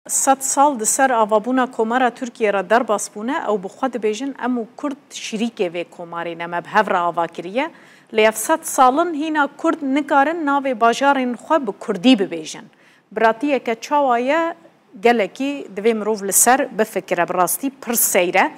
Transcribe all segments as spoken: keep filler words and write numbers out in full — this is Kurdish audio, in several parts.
Sed sal di ser avabûna Komara Tirkiyê re derbas bûne, ew bi xwe dibêjin, em û Kurd şirîkê vê komarê ne, me bi hev re ava kiriye. Lê ev sed salin hîna Kurd nikarin navê bajarên xwe bi Kurdî bibêjin. Biratiyeke çawa ye, gelekî divê mirov li ser bifikire, bi rastî pir seyr e.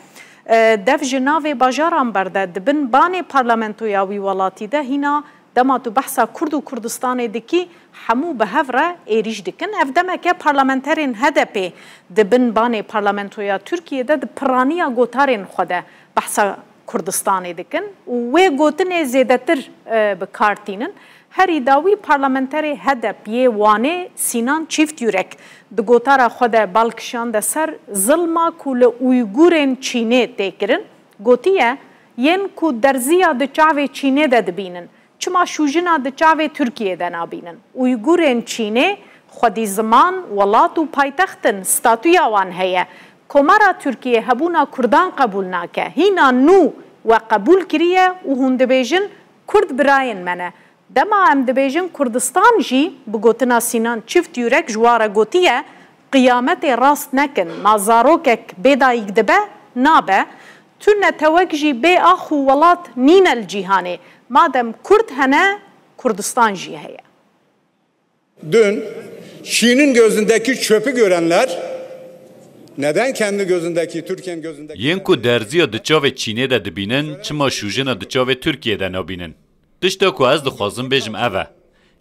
E, dev ji navê bajaran berde, di bin banê parlamentoya wî welatî de hîna dema tu behsa Kurd û Kurdistanê dikî, hemû bi hev re êrîş dikin. Ev demeke parlamenterên H D P di bin banê parlamentoya Tirkiyê de di piraniya gotarên xwe de behsa Kurdistanê dikin û wê gotinê zêdetir, e, bi kar tînin. Herî dawî parlamenterê H D P yê Wanê Sînan Çîftyurek di gotara xwe de bal kişande ser zilma ku li Uygurên Çînê tê kirin. Gotiye, yên ku derziya di çavê Çînê de dibînin, çima şûjina di çavê Tirkiyê de nabînin? Uygurên Çînê xwedî ziman, welat û paytext in, statûya wan heye. Komara Tirkiyê hebûna Kurdan qebûl nake. Hîna nû we qebûl kiriye û hûn dibêjin, Kurd birayên me ne. Dema em dibêjin Kurdistan jî, bi gotina Sînan Çift Yurek ji wa re gotiye, qiyametê rast nekin, ma zarokek bê dayik dibe, nabe. Tu netewek jî bê ax û welat nîne li cîhanê. Madem Kurd hene, Kurdistan jî heye. Dün Çin'in gözündeki çöpü görenler neden kendi gözündeki, Türkiye'nin gözündeki... Yên ku derziya di çavê Çînê de dibînin, çima şûjina di çavê Tirkiyê de nabînin? Tişta ku ez dixwazim bêjim ev e.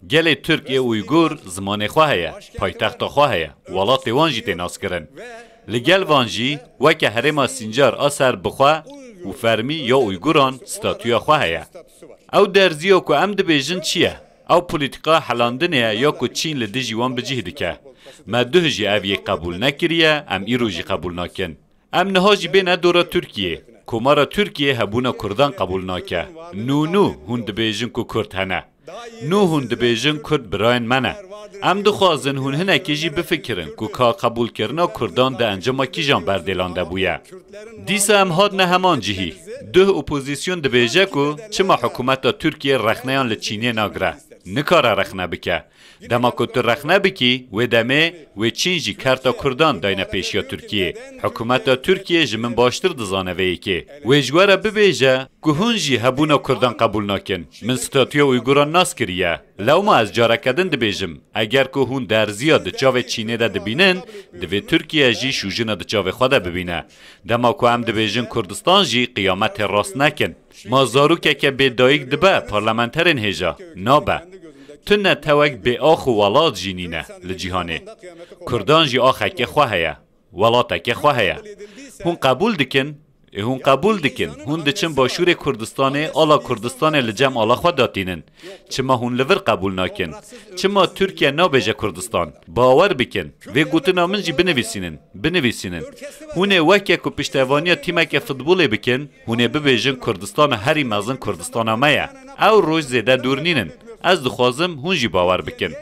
Gelê Tirk ê Uygur zimanê xwe heye, paytexta xwe heye, welatê wan jî tê naskirin. Li gel van jî weke herêma Sîncar a ser bi xwe û fermî ya Uyguran statûya xwe heye. Ew derziya ku em dibêjin çi ye? Ew polîtîka helandinê ye ya ku Çîn li dijî wan bi cih dike. Me duh jî ev yek qebûl nekiriye, em îro jî qebûl nakin. Em niha jî bêne dora Tirkiyê. Komara Tirkiyê hebûna Kurdan qebûl nake. Nû nû hûn dibêjin ku Kurd hene. Nû hûn dibêjin Kurd birayên me ne. Em dixwazin hûn hinekî jî bifikirin ku ka qebûlkirina Kurdan di encama kîjan berdêlan de bûye. Dîsa em hatine heman cihî. Duh opozîsyon dibêje ku çima hikûmeta Tirkiyê rexneyan li Çînê nagire. Nikare rexne bike. Dema ku tu rexne bikî, wê demê wê Çîn jî kerta Kurdan dayne pêşiya Tirkiyê. Hikûmeta Tirkiyê ji min baştir dizane vê yekê. Wê ji we re bibêje ku hûn jî hebûna Kurdan qebûl nakin. Min statûya Uyguran nas kiriye. Lewma ez careke din dibêjim, eger ku hûn derziya di çavê Çînê de dibînin, divê Tirkiye jî şûjina di çavê xwe de bibîne. Dema ku em dibêjin Kurdistan jî qiyametê rast nekin. Ma zarokeke bê dayik dibe parlamenterên hêja? Nabe. Tu netewek bê ax û welat jî nîne li cîhanê. Kurdan jî axeke xwe heye, welateke xwe heye. Hûn qebûl dikin? Ê hûn qebûl dikin, hûn diçin başûrê Kurdistanê, ala Kurdistanê li cem ala xwe datînin. Çima hûn li vir qebûl nakin? Çima Tirkiye nabêje Kurdistan? Bawer bikin, vê gotina min jî binivîsînin, binivîsînin. Hûn ê weke ku piştevaniya tîmeke futbolê bikin, hûn ê bibêjin Kurdistana herî mezin Kurdistana me ye. Ew roj zêde dûr nînin. Ez dixwazim hûn jî bawer bikin.